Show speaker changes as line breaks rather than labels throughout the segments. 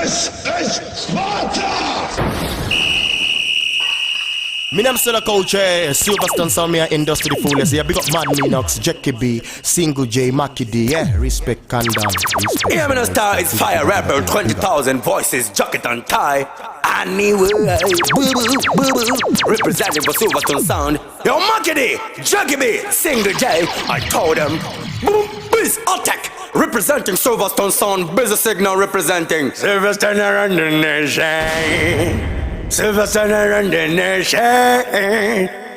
This is Sparta!
Me name Stella Coach, Silverstone Sound, me a industry the fullest. Yeah, big up Mad Minox, Jackie B, Single J, Mackie D, yeah, respect Kandang. Respect.
Yeah, man, star is fire rapper, 20,000 voices, jacket and tie. Anyway, boo boo boo boo, representing for Silverstone Sound. Yo, Mackie D, Jackie B, Single J, I told them, boom, biz, attack. Representing Silverstone Sound, busy signal representing Silverstone around the nation. Silverstone around the nation.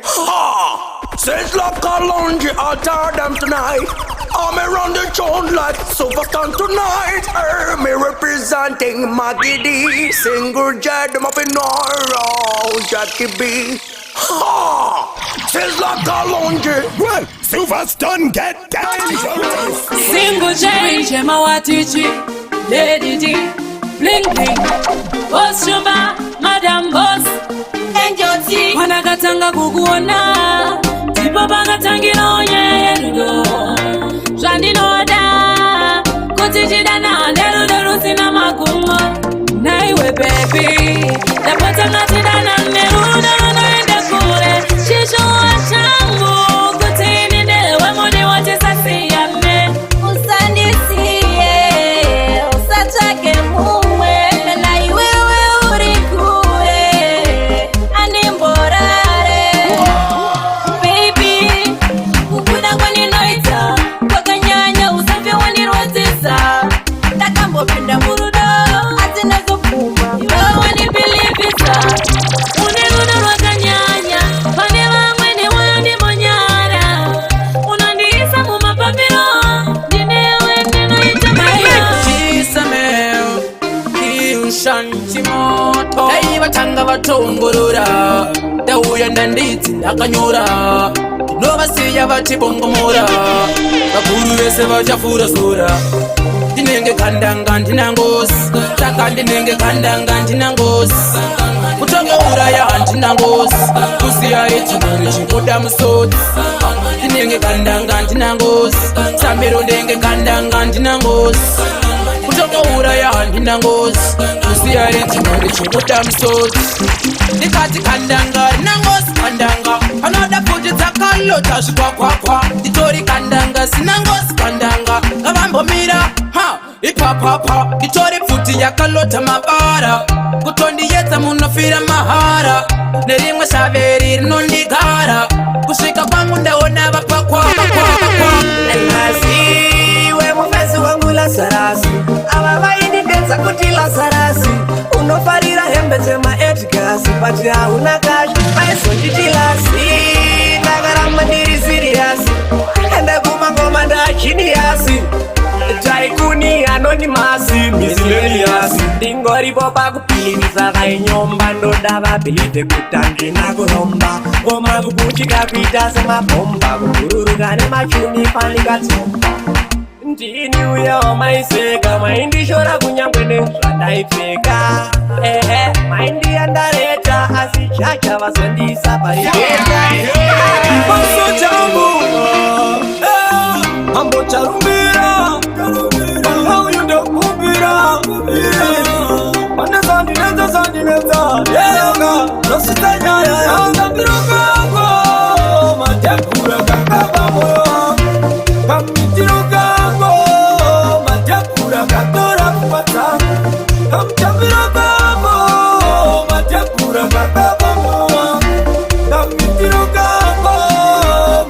Ha! Since like a laundry, I'll tear them tonight. I'm around the throne like Silverstone tonight. Me representing Maggie D, Single J, them up in Noro, Jackie B. Ha! Since like a laundry.
Well, Silverstone get dangerous!
Single J, Chema Watichi, Lady D, Bling Bling, Boss Shumba, Madam Boss,
Angel T.
Wanakatanga kukuona, ndipo pakatangira nyaya yerudo, zvandinoda kuti tidanane rudo rusina magumo, naiwe baby, ndapota ngatidanane rudo runoenda kure, chishuwo changu kuti ini newe mudiwa tisasiyane.
Usandisiye, usatsvake mumwe kana iwewe uri kure, andimborare. Baby, kukuda kwandinoita kwakanyanya, usafe wandirwadzisa. Ndakambopinda murudo asi ndazobvuma, iwewe wandibhilivhisa.
Une rudo rwakanyanya, pane vamwe newandimbonyara, unondiisa mumapapiro, ndinewe ndinoita mayo.
Chisamel Kiushanchimoto Dai vatanga vatongorora, ndauya ndandidzi ndakanyora, ndinovasiya vachibongomora, vakuru vese vachafura sura. Ndinenge kandanga ndina ngozi, saka ndinenge kandanga ndina ngozi, kutongouraya handina ngozi, kusiya ichigori chibuda musodzi. Ndinenge kandanga ndina ngozi, samiro, ndenge kandanga ndina ngozi, kutongouraya handina ngozi, kusiya ichigori chibuda musodzi. Ndikati kandanga rina ngozi, kandanga panoda pfuti dzakalota zvikwakwakwa. Nditori kandanga sina ngozi, kandanga ngavambomira ha ipapapa. Nditori pfuti yakalota mabara, kutondiyedza munofira mahara. Nerimwe shaveri rinondigara kusvika kwangu ndaona vapakwapakwa.
Iwe mufesi wangu Lazarasi, ava vaindidedza kuti Lazarasi, unofarira hembe dzemaEdgars but hauna cash, vaizonditi lasi. Ndakaramba ndiri serious, ende kumangoma ndagenius, tycoon anonymous, miscellaneous, ndingoripo pakupilivisa vainyomba. Ndoda vabhilivhe kuti handina kuromba, ngoma kupuchika kuita semabhomba, kubhururuka nemachuni fanika tsomba. Ndini uya wamaiseka, maindishora kunyangwe nezvandaipfeka, ehe, maindiyandareta, asi chacha vazondisa paribeka.
Maso changu mambo charumbira pauyu ndokumbira pandezandinetsa sandinetsa yega nosita nyaya yangambiro kako matebhura kakaba moyo wangu, kamitiro kako matebhura katora pfungwa dzangu, kamutambiro kako matebhura kakaba moyo wangu, kamitiro kako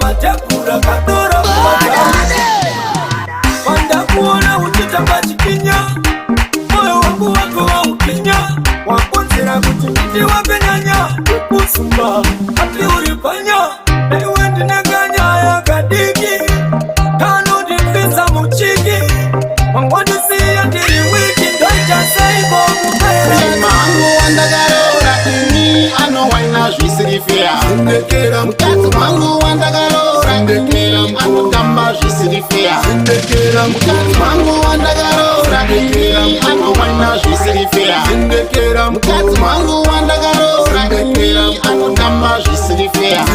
matebhura katora pfungwa dzangu. Wandakuona uchitamba chikinya, moyo wangu wako waukinya, wakonzera kuti nditi wakenyanya kukusumba ati uri panya. Iwe ndine kanyaya kadiki kanondipinza muchiki, wangondisiya ndiri weak, ndoita seiko mupere?
Mangu wandakaroora ini anowaina zvisiri fair. Mukadzi wangu wandakaroora ini anotamba zvisiri fair. Mukadzi wangu wandakaroora ini anowaina zvisiri fair. Mukadzi wangu wandakaroora ini anotamba zvisiri fair.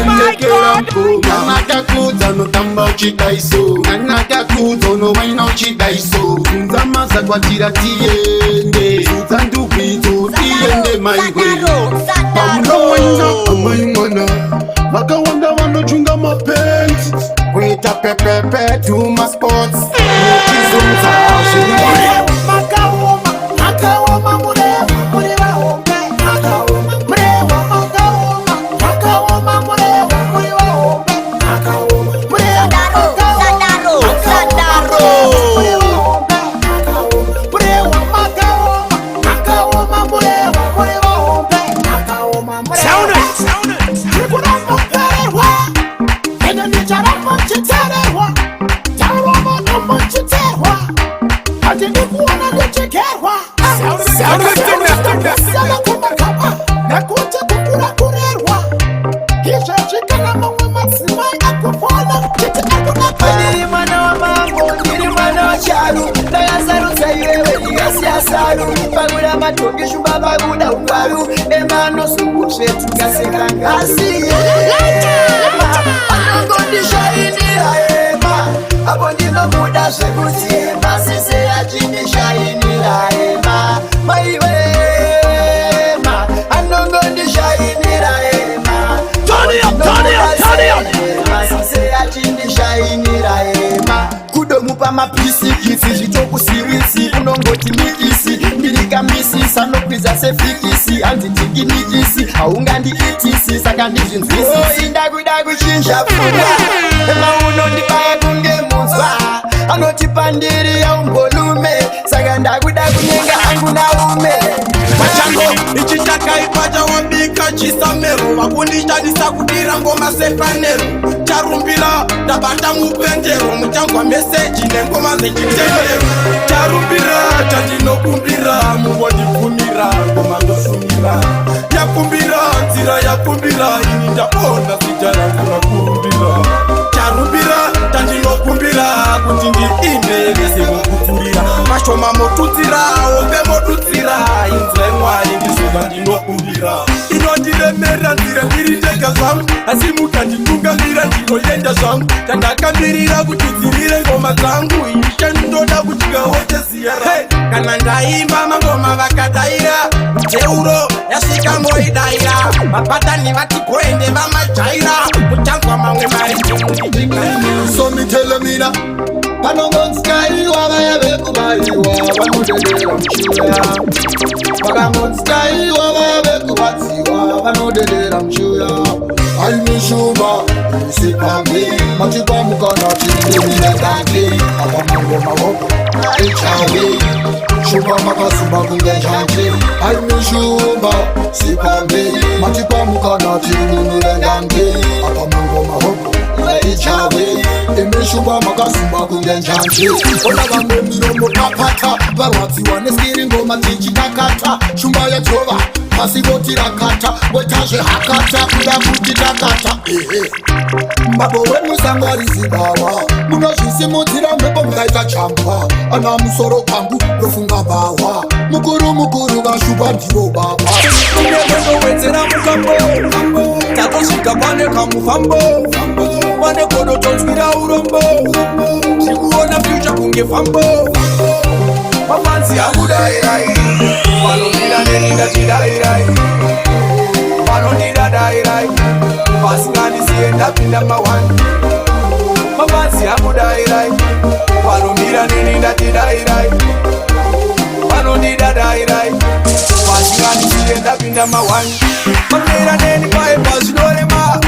Kana kakudza unotamba uchidaiso, kana kakudza unowaina uchidaiso. Zunza mazakwatira tiende. Zudza. Kuita pepepe tuma sports. Muchizunza zviri.
Makaoma, makaoma Murehwa, muri vahombe. Makaoma Murehwa, makaoma, makaoma Murehwa, muri vahombe. Makaoma Murehwa,
Sadaro, sadaro, sadaro.
Murehwa, makaoma, makaoma Murehwa, muri vahombe. Makaoma Murehwa. Ndiri ende ndicharamba ndichitererwa, tarova nombochiterwa, handidi kuona ndichigerwa. Siyana kumakaba nekuti kukura kurerwa izvezvi kana mamwe madzimai akufona chiti akuda.
Ndiri mwana wamambo, ndiri mwana wacharu, ndakasarudza iwewe ndikasiya saru. Pakuda matongi shumba, pakuda ungwaru, emanosungusvetukaseka ngasiye anongondishainira ema apo ndinomuda zvekuti ema sese achindishainira ema maiwema anongondishainira ema.
Turn it up, turn it up, turn it up.
Masise achindishainira ema kudomupa mapisikitsi zvitokusiwisi unongoti mikisi ndirikamisisi anokwiza sefikisi hanzi tikinikisi haungandiitisi saka ndizvinzwisisi ndakuda kuchinja pfungwa ema unondibaya kunge munzwa anotipa ndiri yaumbolume saka ndakuda kunyenga angu naume.
Machango ichi chakaipa chawabika chisamero vakundishandisa kudira ngoma sepanero charumbira ndabata mupendero muchangwa meseji nengoma dzechitendero charumbira chandinokumbira mungondibvumira ngoma ndoshumira yakumbira nzira yakumbira ini ndaona zita rangu rakurumbira charumbira chandinokumbira kuti ndiimbe vese vokupfurira mashoma motutsira ombe motutsira inzwa Mwari ndizvo zvandinokumbira inondiremera nzira ndiri ndega zvangu asi mukanditungamira ndinoenda zvangu chandakamirira kuti dzirire ngoma dzangu ishe ndinoda kudyawo cheziya. Hey, kana ndaimba mangoma vakadaira teuro yasvika moidaira mapatani vati goende vamajaira muchanzwa mamwe mari.
So me tell me na panongonzitaiwa vaya vekubaiwa vanodedera muchiuya vakangonzitaiwa vaya vekubatsiwa vanodedera muchiuya aimishumba isipambi matipamukana tindiminengandi apa mangoma woko ichavi shumba makasumba kunge njanji aimishumba sipambi matipamukana tindiminengandi apa mangoma hoko ichavi imishumba makasumba kunge njanji ona vamwe miromo papata varwadziwa neskiri ngoma tichitakata shumba yadzova pasi voti rakata wetazve hakata kuda kuti takata ehe mbabo wemusango rizibawa munozvisimudzira mhepo mukaita chamba ana musoro kwangu ndofunga bhawa mukuru mukuru vashupa ndivo baba.
Unowedzera mukambo tatosvika pane kamufambo pane godo tonzwira urombo tikuona future kunge fambo mafanzi akudairai vanomira neni ndachidairai vanondidadairai vasingandisiye ndapinda mawani mafanzi akudairai vanomira neni ndachidairai vanondidadairai vasingandisiye ndapinda mawani vanomira neni paepa zvinorema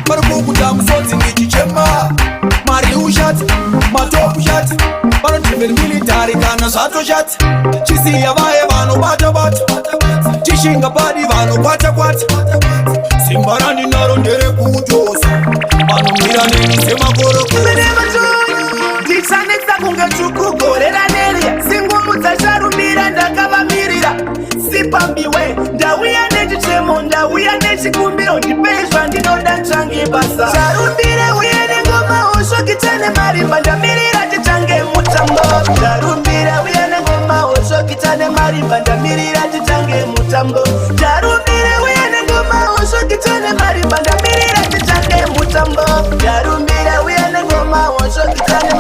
vari kukuta musodzi ndichichema mari ushati matopu shati vanodhiveri military kana zvatoshati chisiya vaye vanobata bata tishinga padi vanokwata kwata simba randinaro nderekutosa vanomira neni semakorokoro.
Ndichanetsa kunge tsvuku gore raneria singumudza charumbira ndakavamirira sipambiwe ndauya nechichemo ndauya nechikumbiro ndipei zvandinoda ntsvange basa charumbire uye nengoma hosho marimba ndamirira tichange mutambo charumbira uye nengoma hosho marimba ndamirira tichange mutambo charumbire uye nengoma hosho marimba ndamirira tichange mutambo charumbira uye nengoma hosho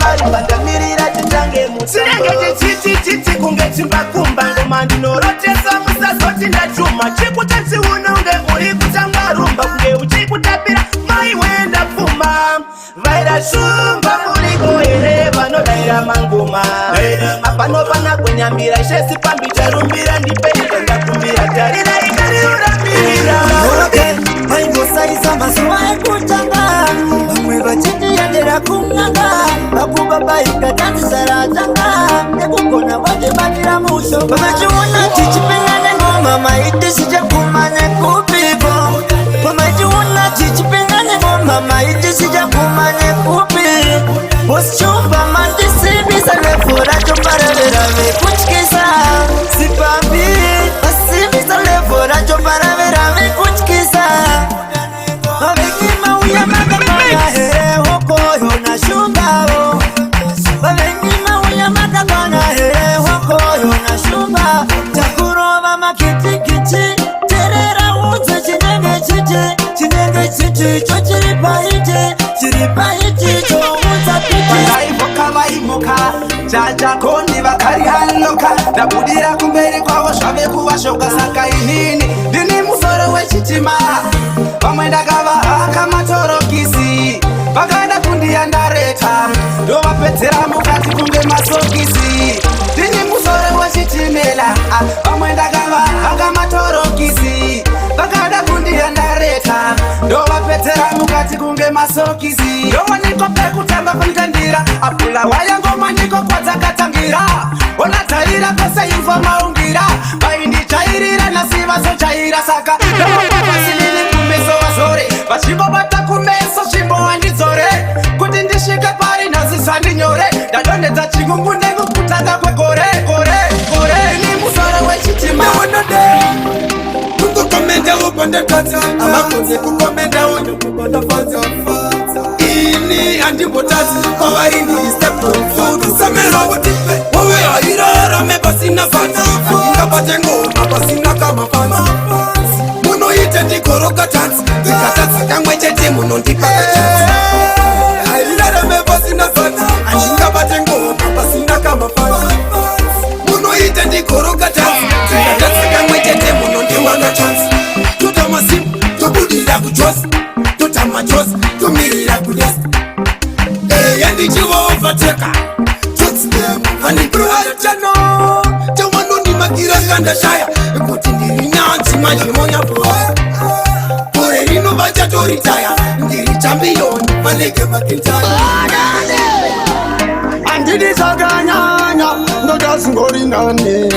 marimba ndamirira tichange mutambo chinenge chichitichiti kunge chimbakumba ngoma ndinorotesa musazoti ndachuma chikuta chiuno unge uri kutanga rumba kunge uchikutapira maiwe ndapfuma.
Shumba muriko here vanodaira mangoma apanofana kunyambira shesi pambicharumbira ndipeita ndakumbira tarira ikariuramirira.
Vaingosaisa mazuva ekutanga, vamwe vachindiyendera kun'anga, vakubabaika tanzisaratanga nekugona kwachibatira musho. Pamachiona tichipinda nengoma, maiti sichaguma nekupiko. Pamachiona tichipinda nengoma, maiti sichaguma nekupi. Boss Shumba mandisimbisa, level racho paraverave kutyisa. Sipambi masimbisa, level racho paraverave kutyisa. Vavengi mauya makakwana here? Hokoyo nashumbawo. Vavengi mauya makakwana here? Hokoyo nashumba. Takurova makitikiti, terera unze chinenge chiti, chinenge chiti cho chiri paiti, chiri paiti chounza piti.
Vakaivoka vaimuka jajakoni vakarihanloka, ndabudira kumberi kwavo zvave kuvashoka. Saka inini ndini musoro wechitima, vamwe ndakavahaka matorokisi, vakada kundiyandareta, ndovapedzera mukati kunge masokisi. Ndini musoro wechitimela, vamwe ndakavahaka matorokisi, vakada kundiyandareta, ndovapedzera mukati kunge masokisi. Ndowanikwa pekutanga fanikandira apula waya ngoma ndiko kwadzakatangira, onadzaira kwese imfa maungira, vaindijairira nasi vazojaira. Saka ndovapasinini kumeso vazore, vachingobata kumeso svimbo wandidzore kuti ndisvike pari nhasi zvandinyore. Ndadonhedza chikungu ndekukutanga kwegore gore gore, ini musoro wechitima.
Kungokomendawo pandatadza, havakonze kukomendawo nyangwe ini handimbotadzi. Kwavari ndiri steptusamerwa kuti wove hairarame pasina fans, handingabate ngoma pasina kamafans. Munoite ndigoroka tanzi, ndikatadza kamwe chete munondipa kachance. Hairarame pasina fans, handingabate ngoma pasina kamafans. Munoite ndigoroka tanzi, ndikatadza kamwe chete munondipa kachance. Tota masimu tobudira kujosi, tota majosi tomirira kulesi, eya ndichivaovateka vanipruachano chawanondimakira kandashaya kuti ndiri nyanzi. Manje monyapoya gore rino vachatoritaya, ndiri champion vanege makintaya.
Handidi zvakanyanya, ndoda zingori nani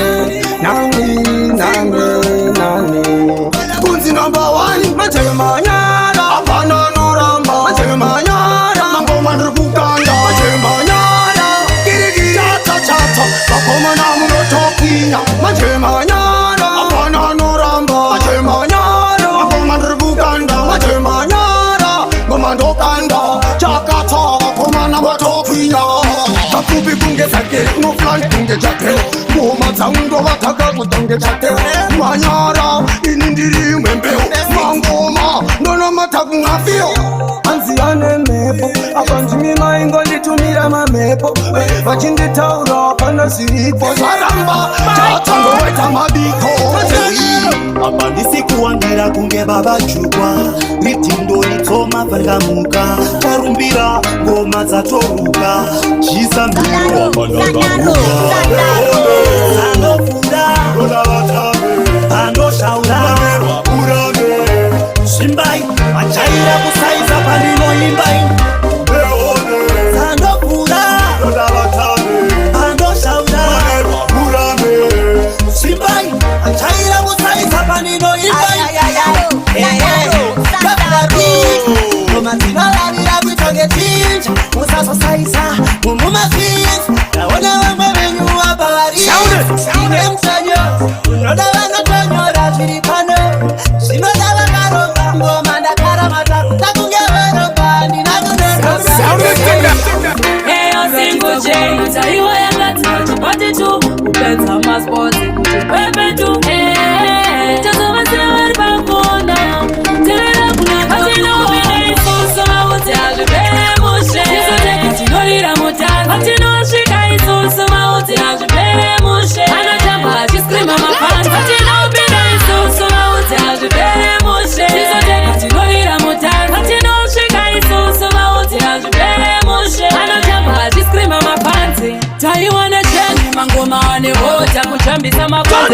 nani nani nani. Kunzi number one machemanyara, hapana noramba machemanyara. Mangoma ndiri kukanda machemanyara, chata chata vakomana munotokwinya machemanyara, hapana noramba machemanyara. Mangoma ndiri kukanda machemanyara, ngoma ndokanda chakata vakomana vatokwinya. Kapfupi kunge zake, unofly kunge jate, ngoma dzangu ndovataka kutonge chate manyara. Ini ndiri mwembeu mangoma ndonomata kungafiyo.
Hanzi ane mhepo apa, ndimi maingonditumira mamhepo, vachinditaura pana zviripo.
Zvaramba chatangoita mabiko.
Apa ndisikuwangira kunge babajukwa, ritindo ritsoma fangamuka, tarumbira ngoma dzatoruka chisa mbiro apa ndakamuka anopfuura anoshaura zvimbai vachaira kusaiza pandinoimbai andopfuura anoshaura zvimbai vachaira kusaiza pandinoimbai. Ngoma dzinoravira kuitonge chinja, musazosaisa mumumafisi. Ndaona vamwe venyu apa vari ine musanyo unoda.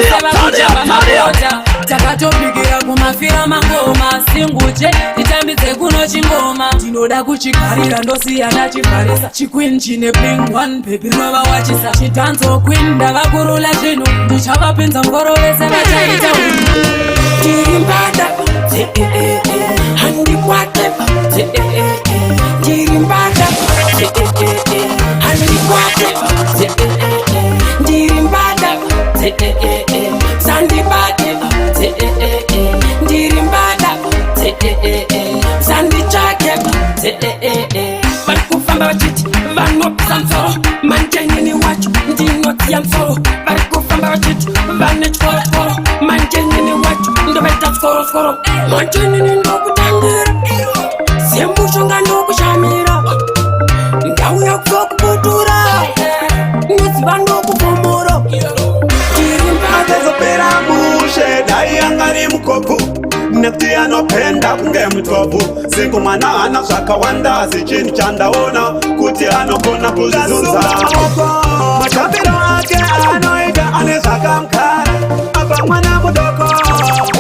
Sevakutamba mabota, takatobikira kumafira mangoma. Single J, titambidze kuno chingoma. Ndinoda kuchigarira, ndosiya ndachivharisa. Chiqueen chine bling, one baby, rinova wachisa. Chidanzo queen, ndavakurula zvinhu, ndichavapinza mukoro vese vachaita.
Ndiri mbada, handikwate, ndiri mbada, handikwate, ndiri mbada, sandibate, ndiri mbada, sanditsvake. Vari kufamba vachiti vanopisa musoro, manje nini wacho ndinodziya musoro. Vari kufamba vachiti vane tyoro-tyoro, manje nini wacho ndovaita tyoro-tyoro. Manje nini ndokutangira semushonga, ndokushamira, ndauya kuzokuputura, noziva ndokuvhomora.
Atezopera mushe, dai angari mukobvu, nekuti anopenda kunge mutobvu. Singu mwana ana zvakawanda, asi chinhu chandaona kuti anogona kuzvizunza. Matambiro ake anoita ane zvakamukara. Apa mwana mudoko,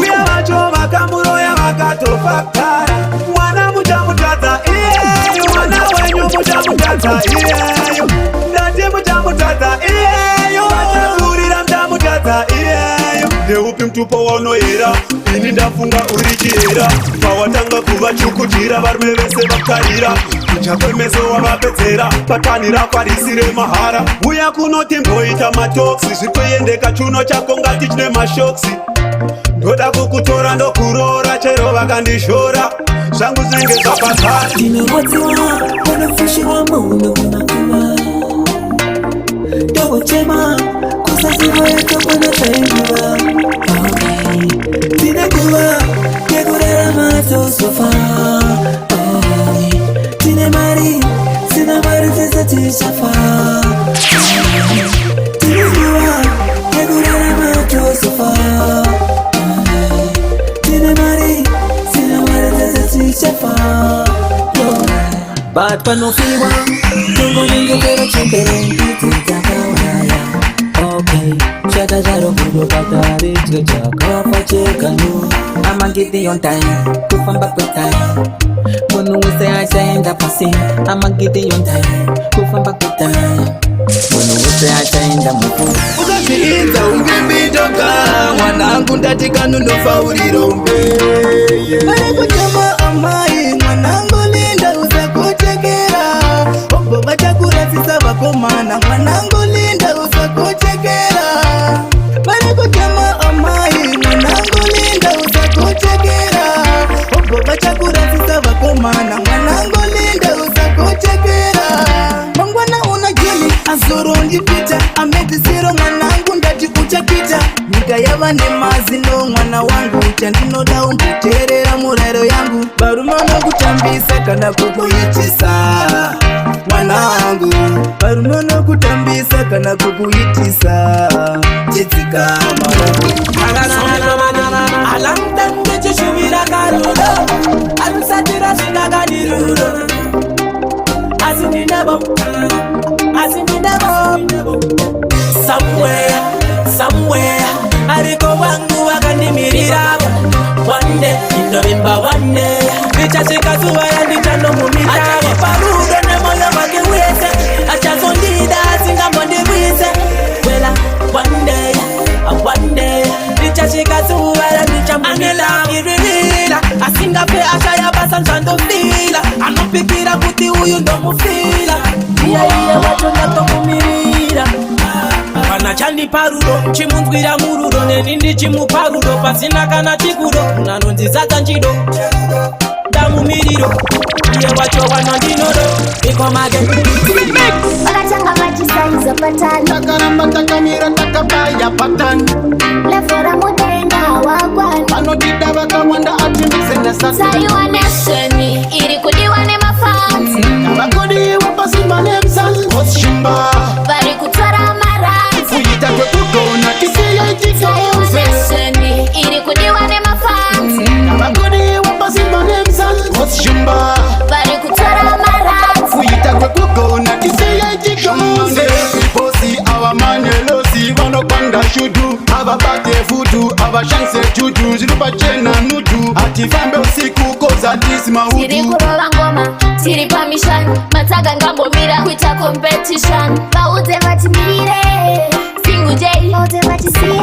uye vacho vakamuroya vakatofa kara. Mwana muchamutadza iyeyu, mwana wenyu muchamutadza iyeyu, ndati muchamutadza iyeyu, vachakurira muchamutadza iyeyu. Ndeupi mutupo waunoyera? Ini ndafunga uri chihera. Pawatanga kuvachukutira, varume vese vakarira kuchakwemeso, wavapedzera patani rako harisire mahara. Uya kunoti mboita matoksi, zvitoendeka chuno chako ngati chine mashocks. Ndoda kukutora ndokuroora, chero vakandishora, zvangu zvinenge zvapazara.
Ndinowadziwa panofushirwa muno mumakuva, ndokuchema kusaziva yakakwana tainguva. Tine nguva yekurarama tozofa. Tine mari, sina mari, tese tichafa. Tine nguva yekurarama tozofa. Tine mari, sina mari, tese tichafa. But panofiwa tongonyengetera chembere mbiti dzakauraya. Okay, chakazaro kudobata ridyo chakafa chegano. I'ma get on time, kufamba kwetime, munhu wese achaenda pasi. I'ma get on time, kufamba kwetime, munhu wese achaenda muvhu.
Usazviidza unge mwanangu, ndati kanunofa urirombe.
Vari kuchema amai, mwanangu linda usakuchekera, obvo vachakurasisa vakomana. Mwanangu linda usakuchekera. Vari kuchema amai, mwanangu linda usakuchekera, obvo vachakurasisa vakomana. Mwanangu linda usakuchekera. Mangwana una jeni azorondipita amedzisiro. Mwanangu ndati uchapita, nyika yava nemazino. Mwana wangu, chandinoda umboteerera murayiro yangu. Varume vanokutambisa kana kukuitisa, mwanangu, varume vanokutambisa kana kukuitisa, chidzikama.
A long time ndichishuvira karudo, arusati rasvika kani rudo, asi ndinavo, asi ndinavo. Somewhere, somewhere ariko wangu wakandimirira. One day ndinovimba, one day ndichasvika zuva randichanomumita. Achanipa rudo nemoyo wake wese, achazondida asingambondirwise. Wela, one day, one day ndichasvika zuva randichamumiririra, asingafe ashaya basa. Zvandofila anopikira kuti uyu ndomufila, iye iye wacho ndatomumirira. Kana chandipa rudo chimunzwira murudo, neni ndichimupa rudo pasina kana chikudo. Unanonzi sadza nchido, ndamumiriro iye wacho wana ndinodo ikomage.
Vakatanga vachisaiza patani.
Takaramba takamira takabaya patani.
Level ramudenga wakwani.
Vanotida vakawanda atimbise nesatani.
Taiwa Nation iri kudiwa nemafans.
Vakudiwa pasimba nemsans. Oshimba.
Vari kutora maranzi.
Kuita kwekugona tisiyai.
Taiwa
titonze.
Nation iri kudiwa nemafans.
Vakudiwa pasimba nemsans. Oshimba.
Vari kutora maranzi.
Kuita kwekugona tisiyai titonze. Bosi ava manelosi vanokwanda.
kashudu, havabate futu, havashandise juju, zviri pachena nudu, hatifambe usiku 'cause hatisi
Tiri
mahudu.
Kurova ngoma, tiri pamission. Matsaga ngambomira kuita competition. Vaudze vatimirire, Single J, vaudze vatisiye.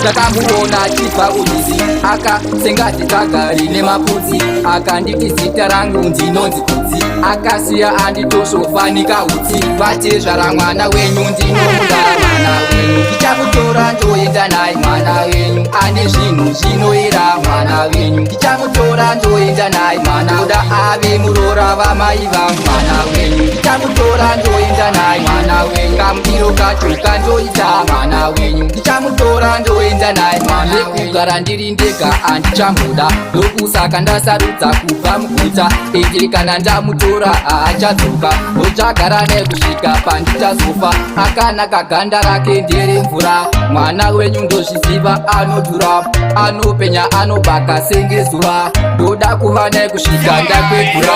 Ndakamuona achibva kumizi, akasengati tsaga rine mapudzi. Akanditi zita rangu ndinonzi Kudzi. Akasiya anditosvofanika utsi. Vatezvara, mwana wenyu ndinomuda, mwana wenyu ndichamutora ndoenda naye, mwana wenyu ane zvinhu zvinoera, mwana wenyu ndichamutora ndoenda naye, mwana oda ave muroora vamai vangu, mwana wenyu ndichamutora ndoenda naye, mwana wenyu kamudiro kacho kandoita, mwana wenyu ndichamutora ndoenda naye, mwana kugara ndiri ndega handichamuda, ndokusaka ndasarudza kubva muguta. Ende kana ndamutora haachadzoka, ndochagara naye kusvika pandichazofa. Akanaka, ganda rake nderemvura. Mwana wenyu ndozviziva anodhura, anopenya, anobaka senge zuva. Ndoda kuva naye kusvika ndakwegura.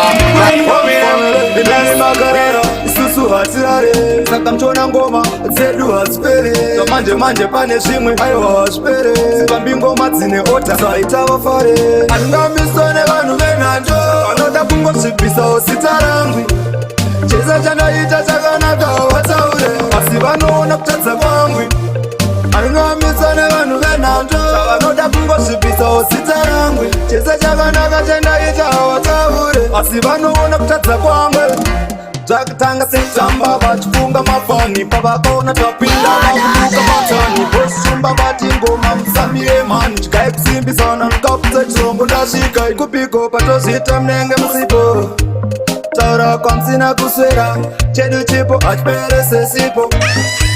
Inani makarara, isusu hatirare, saka muchiona ngoma dzedu hadzipere. Zvamanje manje pane zvimwe aiwa hazvipere. Dzipambi ngoma dzine order, dzaita vafare. Handingamiswa nevanhu venhando vanoda kungosvibvisawo zita rangu. Chese chandaita chakanaka vataure, asi vanoona kutadza kwangu. Handingamiswa nevanhu venhando vanoda kungosvibvisawo zita rangu. Chese chakanaka chandaita vataure, asi vanoona kutadza kwangu. Zvakatanga setamba vachifunga mafani, pavakaona tapinda vakutuka matani. Boshumba vati ngoma musamire mani, chigai kusimbisana ndikaputsa chirongo. Ndasvika ikupiko patozviita munenge musipo, taura kwamusina kuswera. Chedu chipo hachipere sesipo,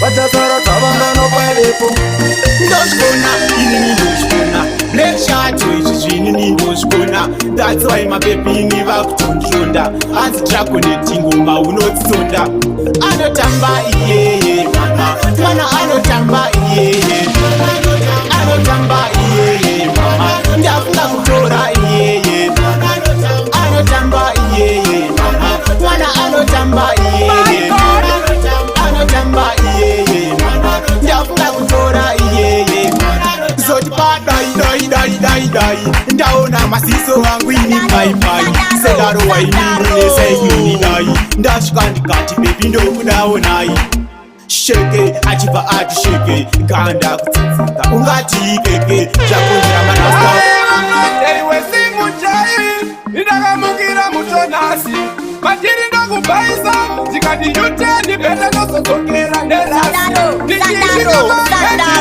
vachasara dzavanganopaepo.
Ndozvigona inini, ndozvigona. Black Shato, izvi zvinini ndozvigona. That's why mabebini vakutondironda, hanzi Dragonet, ngoma unodzitonda. Anotamba iyeye mama, mwana anotamba iyeye, anotamba iyeye mama, ndafunga kutora iyeye. Anotamba iyeye mama, mwana anotamba iyeye, anotamba iyeye mama, ndafunga kutora iyeye. Zoti padai dai dai dai dai, ndaona masiso angu ini paipai sedaro wainini nesaikuni dai. Ndasvika ndikati, "Baby, ndokudaonai." Sheke achibva ati sheke, ganda kutsitsika ungati ikeke, zvakonzera marasta.
Iwe Single J, ndakamukira mutonasi mandiri, ndakubhaisa ndikati U-turn better, ndozodzokera nerasi.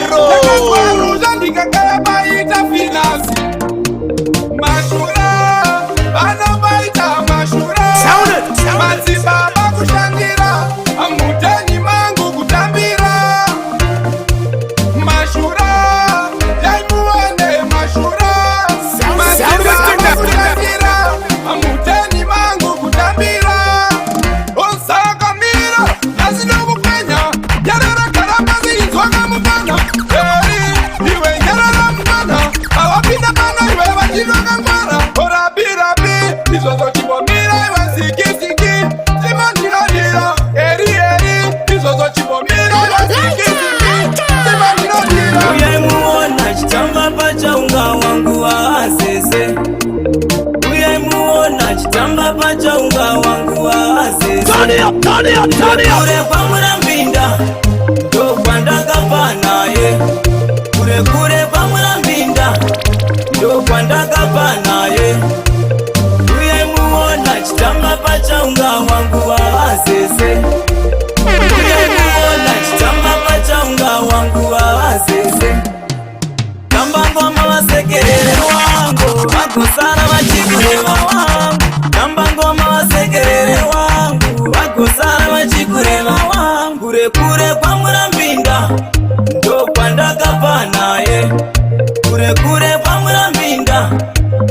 Ndakakwaruzva ndikagara paita finasi mashura, vanobaita mashura, madzibaba kushandira muteni mangu kutambira mashura, yaimuwane mashura, madzibaba kushandira muteni mangu kutambira. Osakamira nhasi nokupenya, nyarara, gara pasi, inzwanga mupana. Eri iwe, nyarara mupana, awapinda pano iwe vachinokangwara. Orapirapi izvozvo, chimbomira iwe, sikisiki timandinodira. Eri eri izvozvo, chimbomira iwe, sikisiki timandinodira.
Uyai muona chitamba pachaunga wangu waazeze. Uyai muona chitamba pachaunga wangu waazeze.
Turn it up, turn it up, turn it up.
Kure kwamurambinda ndokwandakabva naye, kure kure kwamurambinda ndokwandakabva naye. Uyai muona chitamba pachaunga wangu waazeze. Uyai muona chitamba pachaunga wangu waazeze. Tamba ngoma vasekerere wangu, vagosara vachikureva wangu. Tamba ngoma vasekerere wangu, vagosara vachikureva wangu. Kure kure kwamurambinda ndokwandakabva naye, kure kure kwamurambinda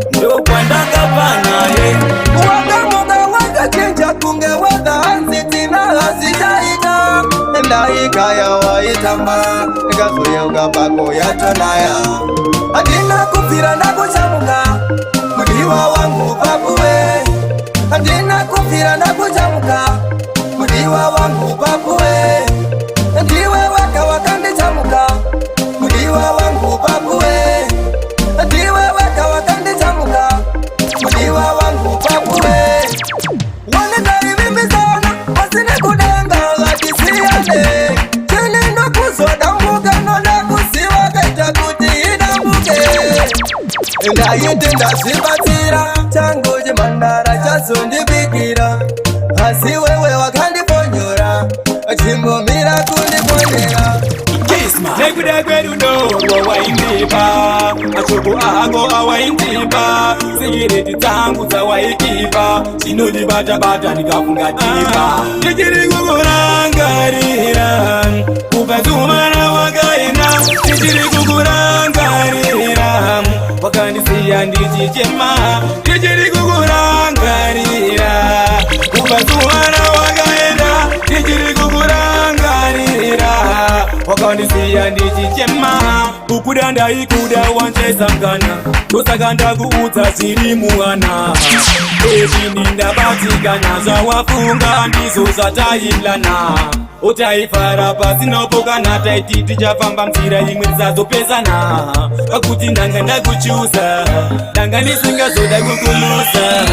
ndokwandakabva naye.
Wakamuka wakachinja kunge weather, hanzi tina hazichaita. Ndaikaya waitamba, ikazoyeuka pako yatonaya. Handina kubvira ndakuchamuka, mudiwa wangu papuwe. Handina kubvira ndakuchamuka, mudiwa wangu papuwe. Ndiwe wega wakandichamuka.
Ndaiti ndazvibatsira, changu chimhandara chazondibikira, asi wewe wakandiponyora, chimbomira kundiponera.
Nekuda kwerudo rwawaindipa, mashoko ako awaindipa, secret dzangu dzawaikipa, zvinondibata-bata ndikafunga deeper. Ndichiri kukurangarira kubva zuva rawakaenda, ndichiri kukurangarira, wakandisiya ndichichema. Ndichiri kukurangarira kubva zuva rawakaenda, ndichiri kukurangarira, wakandisiya ndichichema. Kukuda ndaikuda, wanjesa mukana, ndosaka ndakuudza zviri muhana. Ini ndabatikana, zvawafunga ndizvo zvatailana. Utaifara pasinopokana, taiti tichafamba nzira imwe, tisazopesana, pakuti ndanga ndakuchuza, ndanga ndisingazoda kukuluza.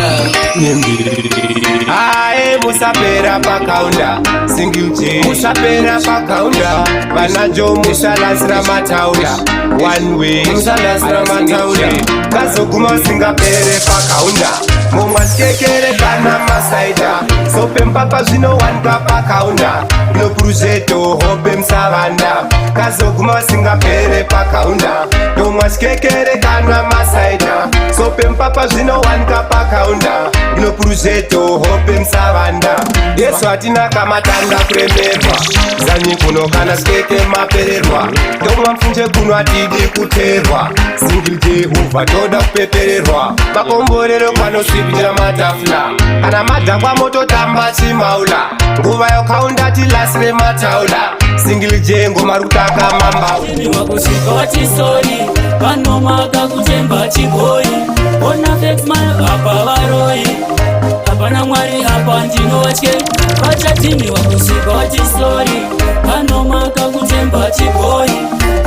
Ae, musapera pakaunda, Single J, musapera pakaunda, vanajo musalasira mataunda, one way musalasira mataunda, kazoguma usingapere pakaunda, mumwatyekere kana masaida, sope mpapa zvinowanikwa pakaunda, nopuruzeto hope musavanda, kazoguma usingapere pakaunda, nomwatyekere kana masaida, sope mpapa zvinowanikwa pakaunda, nopuruzeto hope musavanda. Yesu hatina kamatanda kuremerwa, zanyi kuno kana sikeke mapererwa, tomwa mfunje kuno, hatidi kuterwa. Single Jehovha, toda kupepererwa makomborero kwanosvibira matafula, kana madhakwa mototamba chimaula, nguva yokaunda tilasire mataula. Single J, ngoma rikutaka mamba.
Wakusvika wati sorry, vanomaka kutemba chigoi, ona fake smile apa, varoi, hapana Mwari apa, ndinotye vachatini. Wakusvika wati sorry, vanomaka kutemba chigoi,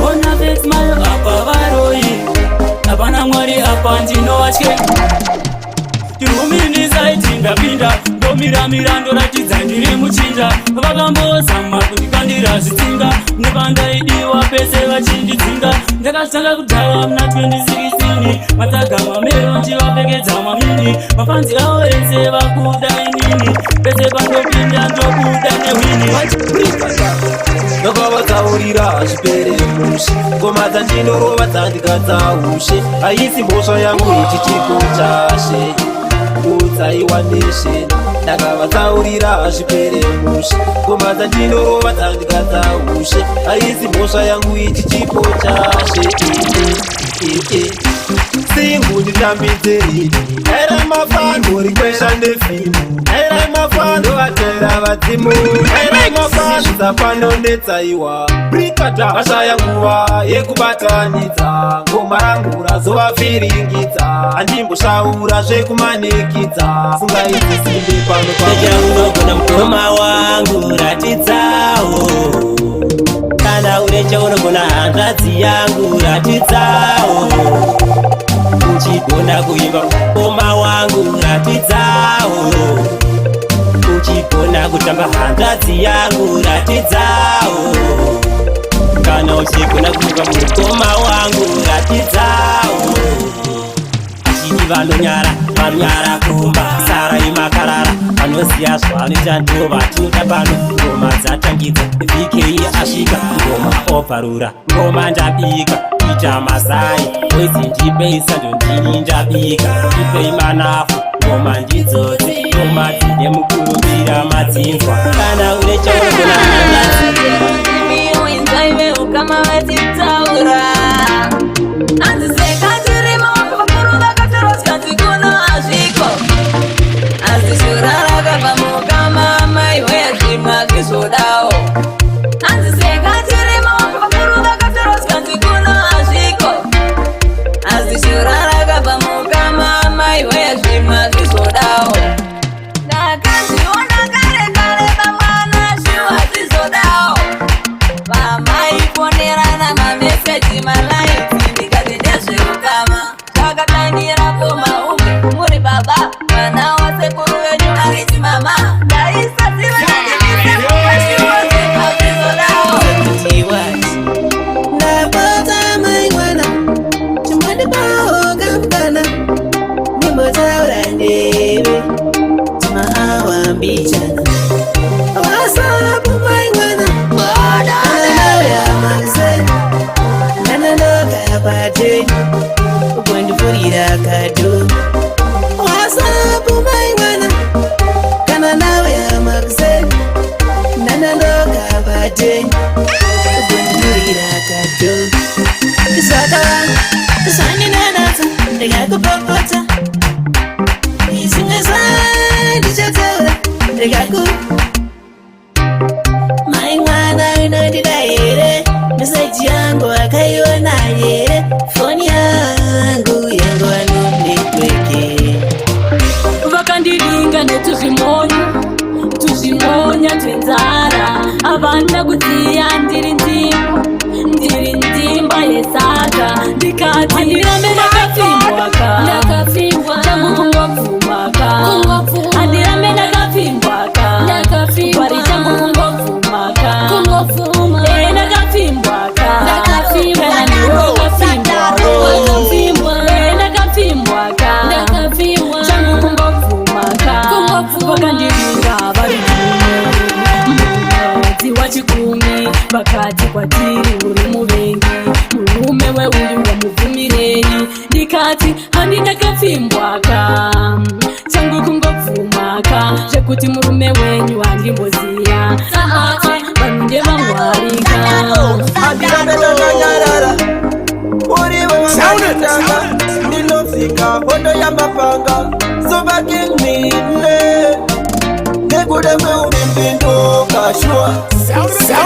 ona fake smile apa, varoi, hapana Mwari apa, ndinotye. Tiruminisai, ndapinda, ndomiramira, ndoratidza ndiri muchinja. Vakambozama kundikandira zvitsinga, nepandaidiwa pese vachindidzinga. Ndakatanga kudhara muna 2016, matsaga mamero ndivapfekedza mamini, mafanzi avo ese vakuda inini, pese pandopinda ndobuda newin.
Ndakavatsaurira zvipere mushe, ngoma dzandinorova dzandikadza ushe, haisi mhosva yangu, ichi chipo chashe, udzaiwa neshe. Ndakavatsaurira zvipere mushe, ngoma dzandinorova dzandikadza ushe, haisi mhosva yangu, ichi chipo chashe. Singu nditambidze rini era mafano rikwesha nefinu era mafano vatera vadzimu era mafano dzapanonetsaiwa brikata vashaya nguva yekubatanidza ngoma rangu razovavhiringidza, handimboshaura zvekumanikidza, sungaidzi simbe pano.
Chaunogona mukoma wangu ratidzawo, kana une chaunogona hanzvadzi yangu ratidzawo, uchigona kuimba mukoma wangu ratidzawo, uchigona kutamba hanzvadzi yangu ratidzawo, kana uchigona kuimba mukoma wangu ratidzawo. Achiti vanonyara, vanonyara kumba, sarai makarara, vanoziya zvavanoita ndo vatinoda pano. Ngoma dzatangidza, VK asvika, ngoma obvarura, ngoma ndabika, ita mazai oizi ndipei sando, ndini ndabika, ipei manafu, ngoma ndidzodzi, ngoma dzine mukurumbira madzinzwa, kana une chaunogona.
Kama vachitaura hanzi seka tirimo, vakuru vakatoroskanzi kuno hazviko, asi shura rakabva mukama maiwe zvimwe zvizodawo. Hanzi seka tirimo, vakuru vakatoroskanzi kuno hazviko, asi shura rakabva mukama maiwe zvimwe zvizodawo. Ndakazviona kare kare pamwana, zviwa zvizodawo, vamaifonerana mameseji.
pate ugondivhurira kado WhatsApp mai mwana kana nawe amakuse ndanandoka pate ugondivhurira kado zvakawanda zvandinanatsa ndikakupopota zvimwe zvandichataura ndikaku mai mwana unondida here? Meseji yangu akaiona here? Foni yangu yangova no network.
Vakandiringa netuzvimonya tuzvimonya twenzara, havana kudziya ndiri ndimba, ndiri ndimba yesadza. Ndikati handirambe ndakapfimbwaka, ndakapfimbwa, changu kungobvumaka. Handirambe ndakapfimbwaka, ndakapfimbwa, pari changu kungobvumaka, kungobvuma. E ndakapfimbwaka, ndakapfimbwa, kana ndiwe wakapfimbwawo. E ndakapfimbwaka, ndakapfimbwa, changu kungobvumaka. Vakandiringa vari mumwedzi wachikumi, vakati kwatiri uri muvengi, murume weuyu wamubvumirei? Ndikati handindakapfimbwaka, changu kungobvumaka, zvekuti murume wenyu handimboziya. Vanhu ndevamwarika.
Handirambe ndakanyarara, uriwe wakanditanga, ndinosika hondo yamapanga sovakingmine nekuda kweumimbindo kashua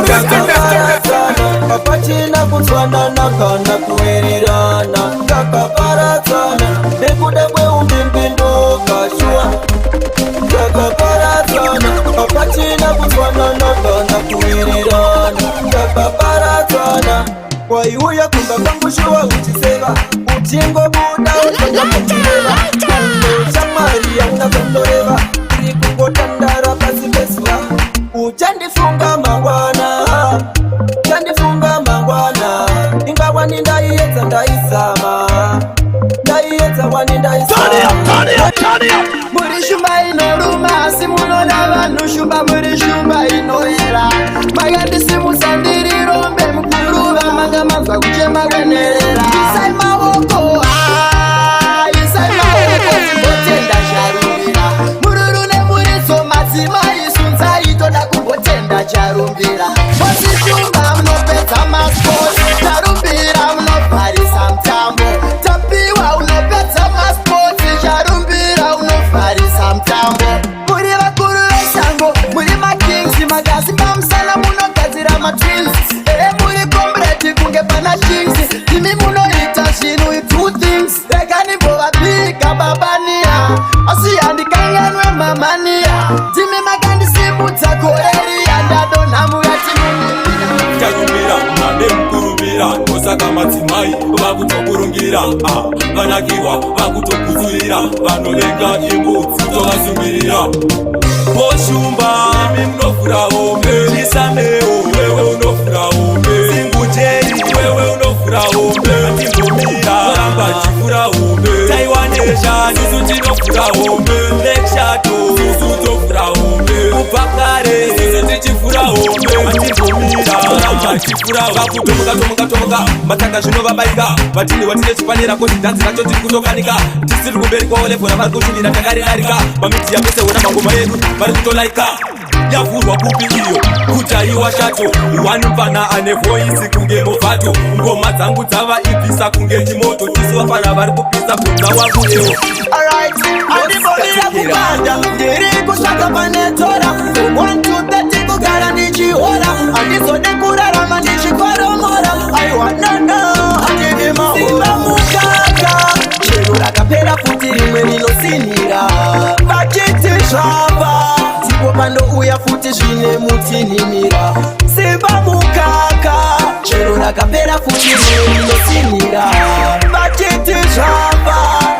takaparadzana, hapachina kunzwanana kana kuwirirana. Takaparadzana nekuda kweumimbindo kashua, takaparadzana, hapachina kunzwanana kana kuwirirana, takaparadzana. Waiuya kumba kwangu shuwa uchiseva, uchingobuda utoda kuchireva shamwari yauna kundoreva, iri kungotandara pasi pezuva. Uchandifunga mangwana, uchandifunga mangwana. Ingawani ndaiedza, ndaizama, ndaiedza wani ndaizama.
Muri shumba inoruma asi munoda vanhu, shumba muri shumba inoyera. Makandisimusa ndiri rombe mukuru, vamanga manzwa kuchema kwenerera. Isai maoko, ah, isai maoko timbotenda Charumbira. Mururu nemuridzo madzimai sunzai, toda kumbotenda Charumbira. Bosi Shumba munopedza masports, Charumbira munovharisa mutambo. Tapiwa unopedza masports, Charumbira unovharisa mutambo. Muri vakuru vesango, muri makings, makasimba musana munogadzira matwins. Ere muri comrade kunge pana chings, imi munoita zvinhu two things. Reganimbovabika babania, asi handikanganwe mamania. Ndimi makandisimudza goreriya, ndadonha mukati.
Charumbira nemukurumbira, osaka madzimai vakutokurungira. Ah, vanakiwa vakutogutsurira, vanovenga imbudzi tovasungirira. Boshumba imi munovhura hombe, chisameo wewe unovhura hombe, Single J wewe unovhura hombe, atimbomira ramba chivhura hombe. Taiwanesha susu tinovhura hombe, Blackshato susu tovhura hombe, kubva kare susu tichivhura hombe, atimbomira ramba chivhura. Vakutomuka tomuka tomuka, matanga zvinovabaika, vatini watine chipanera kozi dhanzi racho tiri kutokanika. Tisiri kumberi kwavo, level ravari kushuvira takaridarika. Pamidia pese wona mangoma edu vari kutolaika. Yavhurwa kupi iyo kutaiwa shato wanupana ane voice kunge movhato. Ngoma dzangu dzavaibvisa kunge chimoto, tisu vafana vari kupisa bvunza wangu eo.
Alright, andibonira kupanda, ndiri kutsvaka pane tora 1 to 30 kugara ndichihora, handizode kurarama ndichikoromora. Aiwa, nono, handidi masimba mukaka, chero rakapera futi rimwe rinosinira. Vachiti zvava ndipo pandouya futi zvine mutinhimira. Simba mukaka, chero rakapera futi rimwe rinosinira. Vachiti zvava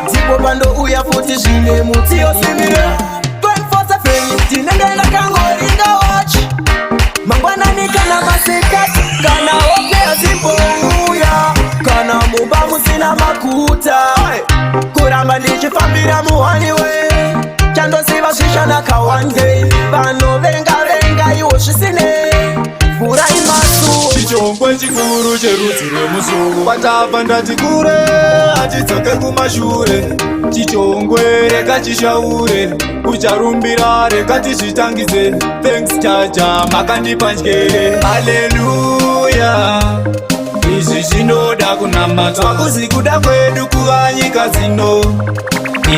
ndipo pandouya futi zvine mutiosimira. 24/7 tinenge ndakangoringa watch, mangwanani kana masikati, kana hope yazimbouya, kana mumba musina makuta, kuramba ndichifambira muhaniwe. Chandoziva zvishanaka one day, vanovenga venga iwo zvisine vhurai masu.
DJ Chichongwe chikuru cherudzi rwemusuku. Kwatabva ndati kure, hatidzoke kumashure. Chichongwe rega chishaure, ucharumbira rega tizvitangidze. Thanks Chacha, makandipa njere. Haleluya, izvi zvinoda kunamatwa. Kuzi kuda kwedu kuva nyika dzino,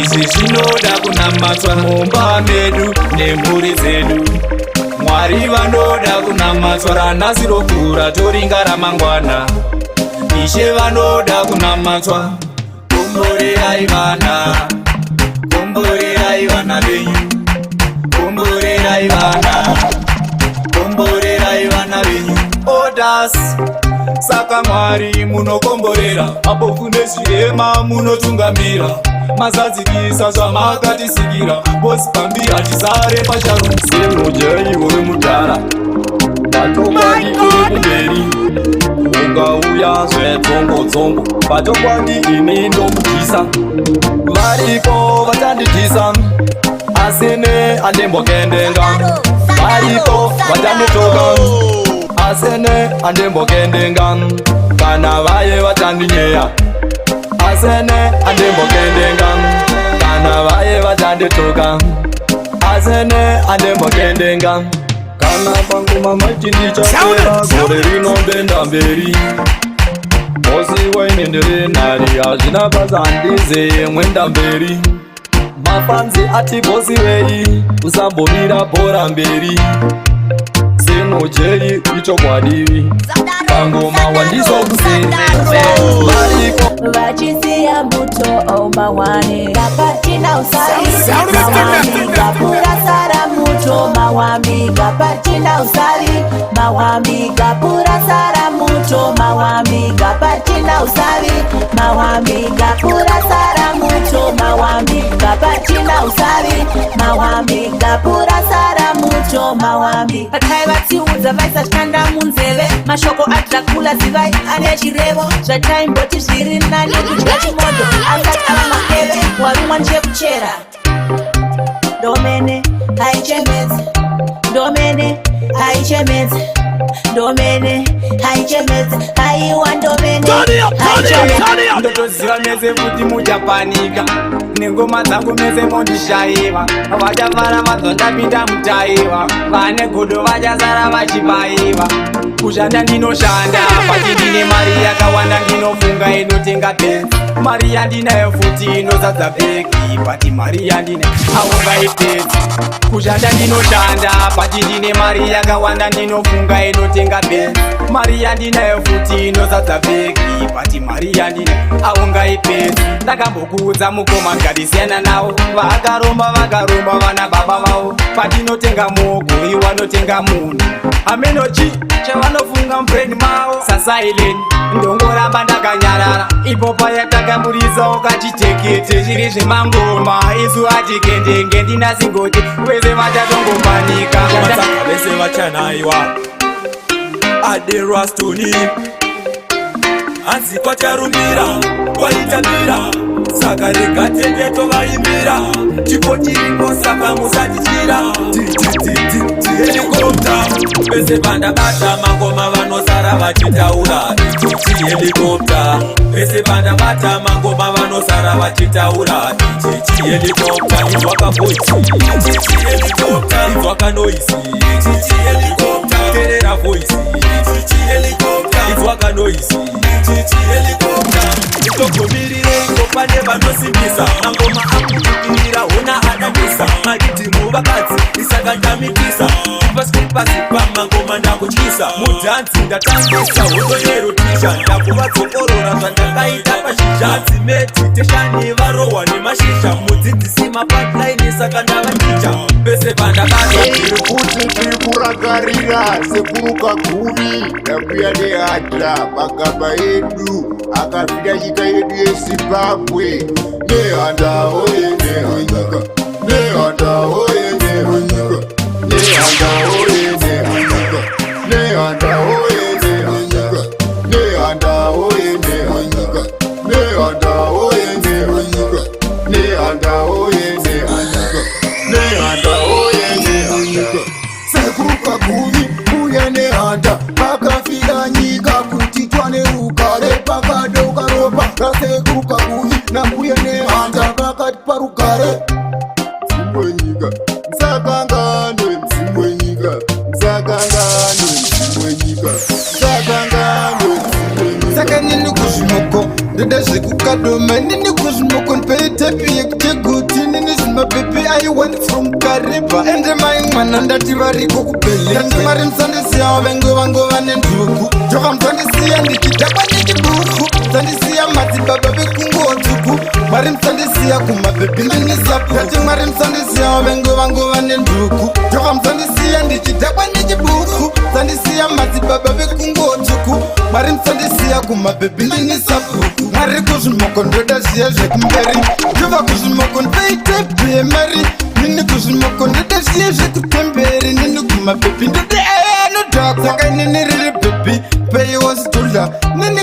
izvi zvinoda kunamatwa mumba medu nemhuri dzedu. Mwari vanoda kunamatwa. Ranhasi rokura, toringa ramangwana. Ishe vanoda kunamatwa. Komborerai vana, komborerai vana venyu, komborerai vana, komborerai vana venyu. Odas saka Mwari munokomborera mapofu nezvirema, munotungamira, mazadzikisa zvamakatisikira. Bosi pambi hatisare pacharu.
Single J uri mudhara, pachokwadi uri kumberi. Ungauya zvedzongodzongo, pachokwadi ini ndomudhisa. Variko vachandidhisa, asi ne andimbokendenga. Variko vachandituka, asi ne andimbokendenga. Kana vaye vachandinyeya, asi ne andimbokendenga. Kana vaye vachandituka, asi ne andimbokendenga. Kana pangoma maiti ndichapera, gore rino ndoenda mberi. Bosi waine ndiri nhari, hazvina basa, handize mwenda mberi. Mafans ati bosi wei, usambomira, bhora mberi. Single J ichokwadivi, pangoma wandisokuseri variko.
Vachisiya muto mawani kapatina usari mawambi kapurasara muto mawambi kapatina usari mawambi kapurasara muto mawambi kapatina usari mawambi kapurasara muto mawambi kapatina usari mawambi kapurasara muto mawambi. Pataivatsiudza vaisashanda munzeve. Mashoko aDracula zivai ane chirevo. Zvataimboti zviri nani kudya chimoto asati ava makeve. Warumwa nchekuchera ndomene haichemedzi, ndomene haichemedzi, ndomene haichemedzi, haiwa, ndomene haichemedzi.
Ndotoziva mese futi muchapanika nengoma dzangu, mese mondishaiva. Vachafara vanzwa ndapinda mutaiva, vane godo vachasara vachibaiva. Kushanda ndinoshanda, pati ndine mari yakawanda, ndinofunga inotenga Benz. Mari yandinayo futi inozadza bhegi, pati mari yandine aungaipedzi. Kushanda ndinoshanda, pati ndine mari yakawanda, ndinofunga inotenga Benz. Mari yandinayo futi inozadza bhegi, pati mari yandine aungaipedzi. Ndakambokuudza mukoma, ngatisiyana navo. Vakaromba, vakaromba vana baba vavo. Patinotenga muogo, iwanotenga munhu amenochi chavanofunga mubrain mavo sasilent. Ndongoramba ndakanyarara ipo payatakamurisawo kachitekete. Zviri zvemangoma, isu hatikendenge. Ndinasingoti vese vachatongopanika.
Masaka vese vachanaiwa aderwastoni. Hanzi kwacharumbira kwaitambira, saka rega tende tovaimbira. Chipo chiripo, saka musatityira. Helicopter pese pandabata mangoma, vanosara vachitaura. Ichichi helicopter, pese pandabata mangoma, vanosara vachitaura. Ichichi helicopter, inzwaka voice. Ichichi helicopter, inzwaka noise. Ichichi helicopter, terera voice. Ichichi helicopter, inzwaka noise. Ichichi helicopter, itokumirireiko pane vanosimbisa mangoma akutukirira. Hona adadisa maridhimu, vakadzi isaka ndamitisa pasipasipa mangoma, ndakutyisa mudhanzi, ndatangisa hondo yerotisha, ndakuvadzokorora zvandakaita pashizha. Dzimeditation varohwa nemashizha, mudzidzisi mapatlaini, saka ndavaticha pese pandabata.
Tiri kuti tiri kurakarira sekuru Kaguvi nambuya Nehanda, magamba edu akafira nyika yedu yeZimbabwe. Nehanda oye, Nehanda, Nehanda oye, Nehanda, Nehanda oye, Nehanda, Nehanda oye, Nehanda, Nehanda oye, Nehanda, Nehanda oye, Nehanda, Nehanda oye, Nehanda, Nehanda oye, Nehanda. Sekuru Kaguvi, mbuya Nehanda vakafira nyika. Rasekuru Kaguvi nambuya Nehanda vakati parugare. Mudzimu wenyika musakanganwe, mudzimu wenyika musakanganwe, mudzimu wenyika musakanganwe, mudzimu wenyika.
Saka nini kuzvimoko ndoda zvekukadoma, nini kuzvimoko ndipei tepi yekucheguti, nini zvimabhepi I want from Kariba. Ende mai mwana ndati variko kubhele, ndati Mwari musandisiya venge vangova nenduku, jova musandisiya ndichidhakwa nechibuku, musandisiya madzibaba vekunguo tsvuku, Mwari musandisiya kumabhebhi ndinisapu. Ndati Mwari musandisiya venge vangova nenduku, jova musandisiya ndichidhakwa nechibuku, musandisiya madzibaba vekunguo tsvuku, Mwari musandisiya kumabhebhi ndinisapuku. Mwari kuzvimoko ndoda zviya zvekumberi, jova kuzvimoko ndipei tepi yemari, nini kuzvimoko ndoda zviya zvekutemberi, nini kumabhebhi ndoda anodhakwa. Saka inini riri bhebhi peiwo zidhudla nini.